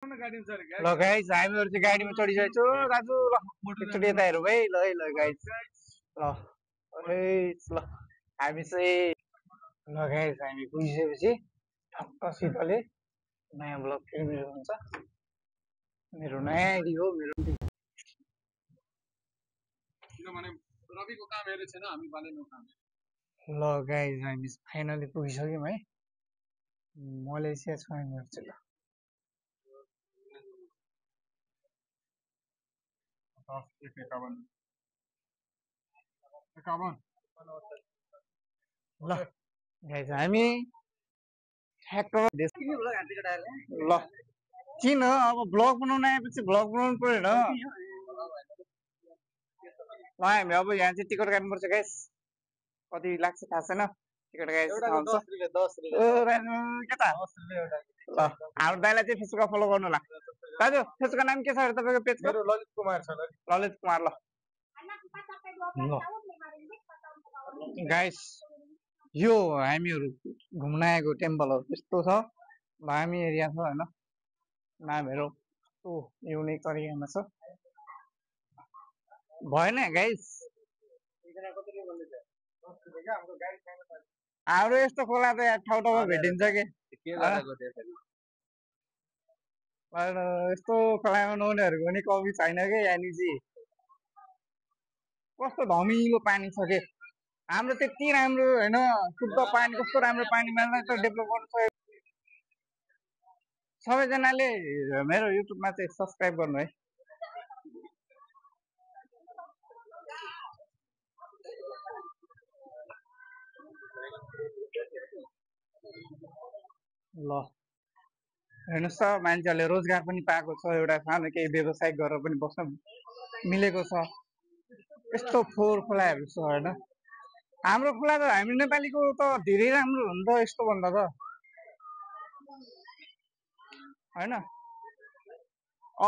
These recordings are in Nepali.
ल गाइस हामीहरु चाहिँ गाडीमा चढिसकेको छु दाजु ल एकचोटि यता हेरौँ है ल है ल गाइस ल ल हामी चाहिँ ल गाइस हामी पुगिसकेपछि ठक्कसितले नयाँ ब्लग फिल्मिनु हुन्छ मेरो नयाँ आइडी हो मेरो किनभने रविको काम हेरेको छैन हामी बालेनौ काम ल गाइस हामी फाइनली पुगिसक्यौँ है मलेसिया छु हामीहरु चाहिँ ल 51 ल गाइस हामी ठ्याक्क ल किन अब ब्लग बनाउन आएपछि ब्लग बनाउनु पर्यो ल हामी अब यहाँ चाहिँ टिकट काट्नुपर्छ गाइस कति लाग्छ थाहा छैन टिकट गाइस के त ल हाम्रो दाइलाई चाहिँ फेसबुकमा फलो गर्नु होला दाजु फेसबुकको नाम के छ अरे तपाईँको पेजको ललित कुमार छ ललित कुमार ल गाइस यो हामीहरु घुम्न आएको टेम्पल हो यस्तो छ हामी एरिया छ हैन नामहरु ओ युनिक तरिकामा छ भएन गाइस हाम्रो यस्तो खोला त ठाउँ ठाउँमा भेटिन्छ के यस्तो खोलामा नुहाउनेहरुको पनि कमी छैन के यानी चाहिँ कस्तो धमिलो पानी छ के हाम्रो त्यति राम्रो हैन शुद्ध पानी कस्तो राम्रो पानी माल्न त डेभलप गर्नु सक्यो सबैजनाले मेरो युट्युबमा चाहिँ सब्स्क्राइब गर्नु है ल हेर्नुस् त मान्छेहरूले रोजगार पनि पाएको छ एउटा सानो केही व्यवसाय गरेर पनि बस्न मिलेको छ यस्तो फोहोर खोलाहरू छ हैन हाम्रो खोला त हामी नेपालीको त धेरै राम्रो हो नि त यस्तो भन्दा त हैन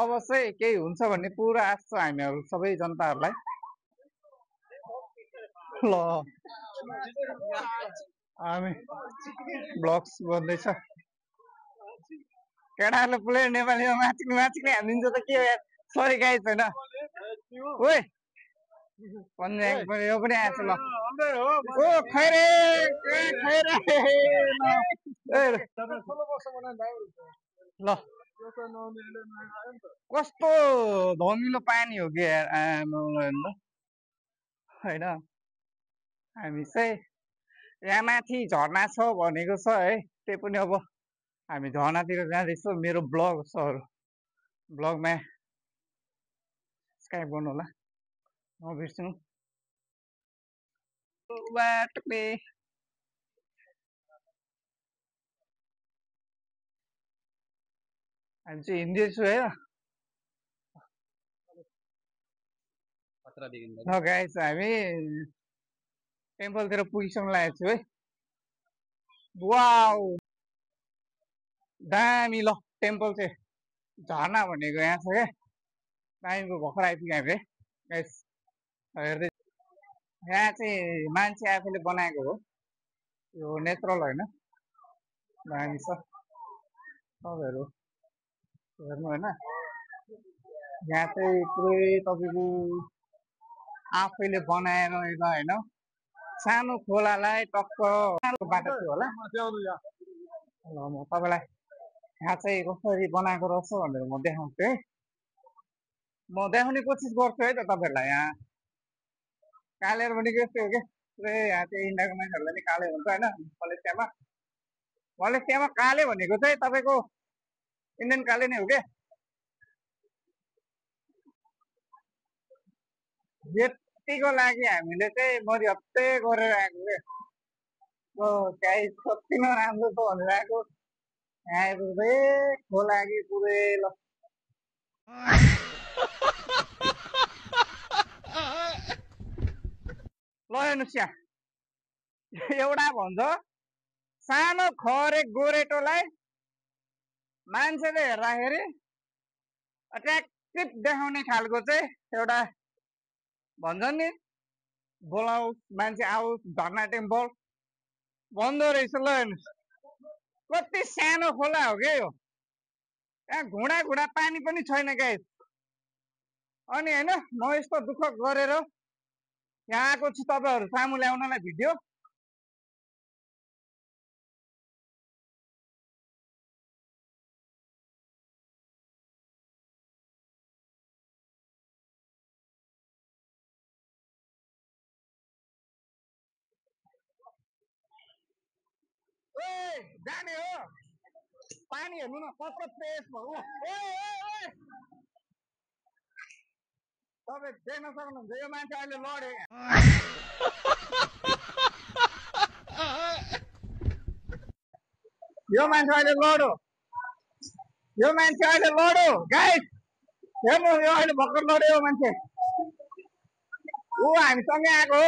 अब चाहिँ केही हुन्छ भन्ने पुरा आश छ हामीहरु सबै जनताहरुलाई ल हामी ब्लग्स गर्दैछ केटाहरुले पुरै नेपालीमा माचिक्ने हानिदिन्छ त के हो यार सरी गाइस हैन ओइ पन्जाङ पनि यो पनि आछ ल ओ खैरे ल कस्तो धमिलो पानी हो के यार हैन हामी चाहिँ यहाँ माथि झरना छ भनेको छ है त्यही पनि अब हामी झरनातिर जाँदैछौँ मेरो ब्लग छ ब्लगमा सब्स्क्राइब गर्नु होला नबिर्सनु बाटोले हामी चाहिँ हिँड्दैछु है ल गाइस हामी टेम्पलतिर पुगिसक्नु लागेको छु है वाउ दामी ल टेम्पल चाहिँ झरना भनेको यहाँ छ क्या दामीको भर्खर आइपुग्यो हामी गाइस हेर्दै यहाँ चाहिँ मान्छे आफैले बनाएको हो यो नेचुरल होइन दामी छ तपाईँहरू हेर्नु होइन यहाँ चाहिँ पुरै तपाईँको आफैले बनाएर होइन सानो खोलालाई टक्क सानो बाटो थियो होला ल म तपाईँलाई यहाँ चाहिँ कसरी बनाएको रहेछ भनेर म देखाउँछु है म देखाउने कोसिस गर्छु है त तपाईँहरूलाई यहाँ कालेर भनेको यस्तै हो क्या पुरै यहाँ चाहिँ इन्डियाको मान्छेहरूलाई नि काले हुन्छ होइन मलेसियामा काले भनेको चाहिँ तपाईँको इन्डियन काले नै हो क्या यतिको लागि हामीले चाहिँ मरिहत्ते गरेर आएको क्या कति नराम्रो छ भनेर आएको यहाँ आइपुग्दै खोला कि पुरै ल हेर्नुहोस् यहाँ एउटा भन्छ सानो खरे गोरेटोलाई मान्छेले हेर्दाखेरि एट्र्याक्टिभ देखाउने खालको चाहिँ एउटा भन्छ नि बोलाओस् मान्छे आओस् झरना टेम्पल भन्दो रहेछ ल हेर्नुहोस् कति सानो खोला हो क्या यो यहाँ घुँडा घुँडा पानी पनि छैन गाइस। अनि होइन म यस्तो दुःख गरेर यहाँ आएको छु तपाईँहरू सामु ल्याउनलाई भिडियो। जाने हो पानी हेर्नु न कस्तो फ्रेस भयो। तपाईँ देख्न सक्नुहुन्छ यो मान्छे अहिले लड्यो यो मान्छे अहिले लड्यो गाइस हेर्नु यो अहिले भर्खर लड्यो यो मान्छे। ऊ हामीसँगै आएको हो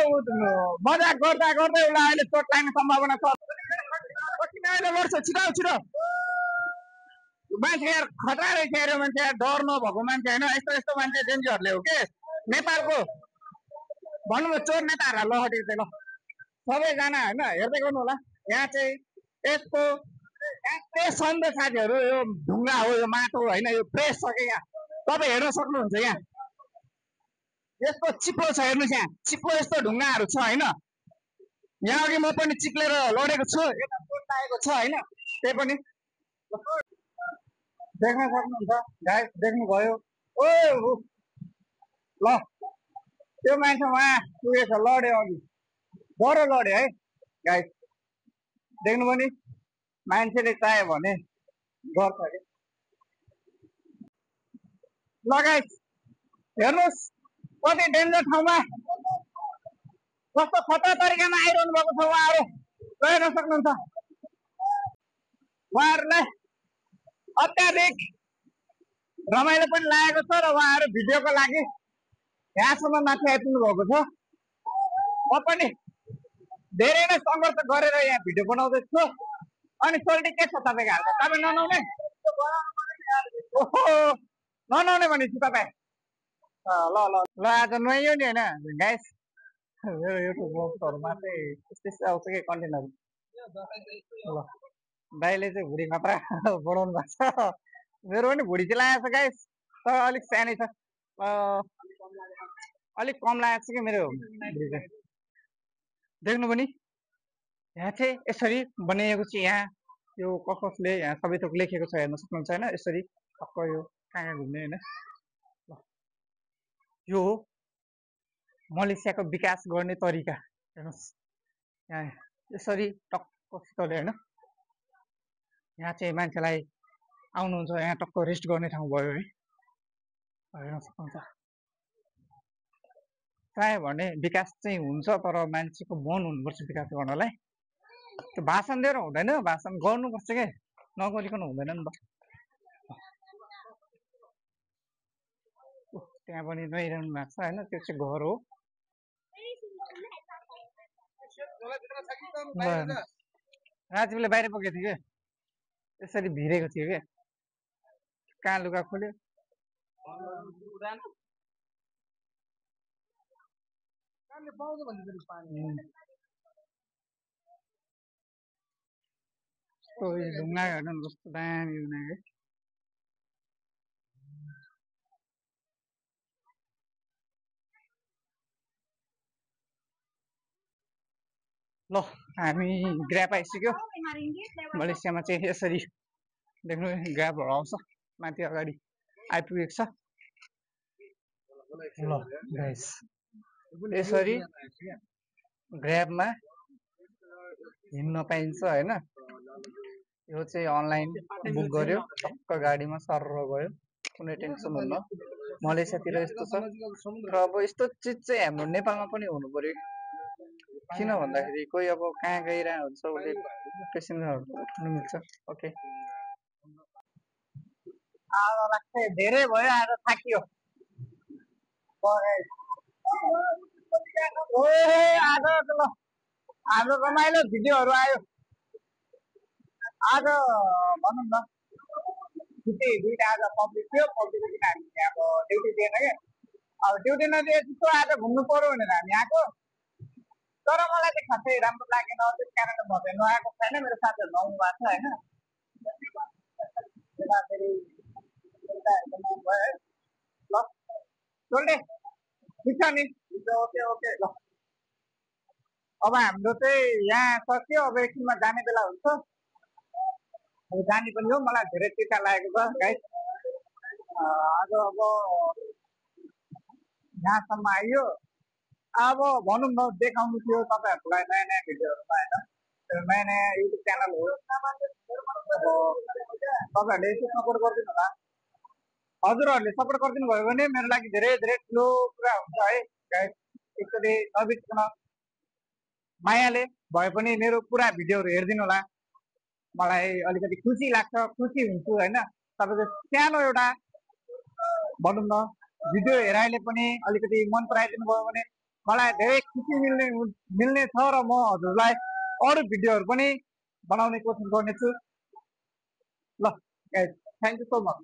मजाक गर्दा गर्दै उसलाई अहिले चोट लाग्ने सम्भावना छ। किन अहिले लड्छ छिटो छिटो मान्छे यार खतरा रहेछ यार यो मान्छे डर नभएको मान्छे होइन। यस्तो यस्तो मान्छे डेन्जरले हो के नेपालको भनौँ न चोर नेताहरूलाई लहटेको चाहिँ ल सबैजना होइन हेर्दै गर्नु होला। यहाँ चाहिँ यस्तो फ्रेस छ नि त साथीहरू। यो ढुङ्गा हो यो माटो होइन यो फ्रेस छ क्या यहाँ तपाईँ हेर्न सक्नुहुन्छ। यहाँ यस्तो चिप्लो छ हेर्नुहोस् यहाँ चिप्लो यस्तो ढुङ्गाहरू छ होइन। यहाँ अघि म पनि चिप्लेर लडेको छु यता चोट लागेको छ होइन। त्यही पनि देख्न सक्नुहुन्छ गाइस देख्नुभयो। ओ ल त्यो मान्छे उहाँ पुगेछ लड्यो अघि डह्रो लड्यो है गाइस देख्नुभयो नि। मान्छेले चाह्यो भने गर्छ कि ल गाइस हेर्नुहोस् कति डेन्जर ठाउँमा कस्तो खतरा तरिकामा आइरहनु भएको छ उहाँहरू हेर्न सक्नुहुन्छ। उहाँहरूलाई अत्याधिक रमाइलो पनि लागेको छ र उहाँहरू भिडियोको लागि यहाँसम्म माथि आइपुग्नु भएको छ। म पनि धेरै नै सङ्घर्ष गरेर यहाँ भिडियो बनाउँदैछु। अनि सोल्टी के छ तपाईँको हालत तपाईँ ननाउने ओहो ननाउने भनेपछि तपाईँ ल ल ल आज नुहाइयो नि होइन गाइस। मेरो युट्युब ब्लग्सहरूमा चाहिँ यस्तै यस्तै आउँछ कि कन्टेन्टहरू। ल दाइले चाहिँ भुँडी मात्रा बढाउनु भएको छ। मेरो पनि भुँडी चाहिँ लागेको छ गाइस तर अलिक सानै छ अलिक कम लागेको छ कि मेरो भुँडी चाहिँ। देख्नु पनि यहाँ चाहिँ यसरी बनाइएको छ। यहाँ यो कसले यहाँ सबै थोक लेखेको छ हेर्न सक्नुहुन्छ होइन। यसरी टक्क यो कहाँ कहाँ घुम्ने होइन। यो हो मलेसियाको विकास गर्ने तरिका हेर्नुहोस्। यहाँ यसरी टक्कसितले होइन। यहाँ चाहिँ मान्छेलाई आउनुहुन्छ यहाँ टक्क रेस्ट गर्ने ठाउँ भयो है हेर्न सक्नुहुन्छ। चाह्यो भने विकास चाहिँ हुन्छ तर मान्छेको मन हुनुपर्छ विकास गर्नलाई। त्यो भाषण दिएर हुँदैन भाषण गर्नुपर्छ क्या नगरिकन हुँदैन नि त। त्यहाँ पनि नुहाइरहनु भएको छ होइन त्यो चाहिँ घर हो। राजीवले बाहिर पुगेको थियो क्या यसरी भिरेको थियो क्या कहाँ लुगा खोल्यो ढुङ्गा हेर्नु कस्तो दामी बनाएको। ल हामी ग्र्याब आइसक्यो मलेसियामा चाहिँ यसरी देख्नु ग्र्याबहरू आउँछ माथि अगाडि आइपुगेको छ। ल गाइस यसरी ग्र्याबमा हिँड्न पाइन्छ होइन। यो चाहिँ अनलाइन बुक गर्यो टक्क गाडीमा सर गयो कुनै टेन्सन हुन्न। मलेसियातिर यस्तो छ र अब यस्तो चिज चाहिँ हाम्रो नेपालमा पनि हुनु पर्यो। किन भन्दाखेरि कोही अब कहाँ गइरहेको हुन्छ उसले पेसेन्जरहरू उठाउनु मिल्छ। ओके आज लाग्छ धेरै भयो आज थाकियो। आज ल हाम्रो रमाइलो भिडियोहरू आयो आज भनौँ न छुट्टी दुईवटा आज पब्लिक थियो। पब्लिकको किन हामी अब ड्युटी दिएन क्या अब ड्युटी नदिए जस्तो आज घुम्नु पर्यो भनेर हामी आएको। तर मलाई चाहिँ खासै राम्रो लागेन त्यस कारणले म चाहिँ नआएको छैन। मेरो साथीहरू नआउनु भएको छ होइन। यता फेरि ल चल्दे ठिक छ नि ओके ओके ल अब हाम्रो चाहिँ यहाँ सक्यो अब एकछिनमा जाने बेला हुन्छ अब जाने पनि हो मलाई धेरै चित्त लागेको छ गाइस आज अब यहाँसम्म आइयो अब भनौँ न देखाउनु थियो तपाईँहरूलाई नयाँ नयाँ भिडियोहरूमा होइन नयाँ नयाँ युट्युब च्यानल हो अब तपाईँहरूले यसो सपोर्ट गरिदिनु होला हजुरहरूले सपोर्ट गरिदिनु भयो भने मेरो लागि धेरै धेरै ठुलो कुरा हुन्छ है गाइस एकचोटि नबिर्सिकन मायाले भए पनि मेरो पुरा भिडियोहरू हेरिदिनु होला मलाई अलिकति खुसी लाग्छ खुसी हुन्छु होइन तपाईँको सानो एउटा भनौँ न भिडियो हेराइले पनि अलिकति मन पराइदिनु भयो भने मलाई धेरै खुसी मिल्ने छ र म हजुरलाई अरू भिडियोहरू पनि बनाउने कोसिस गर्नेछु ल थ्याङ्क यू सो मच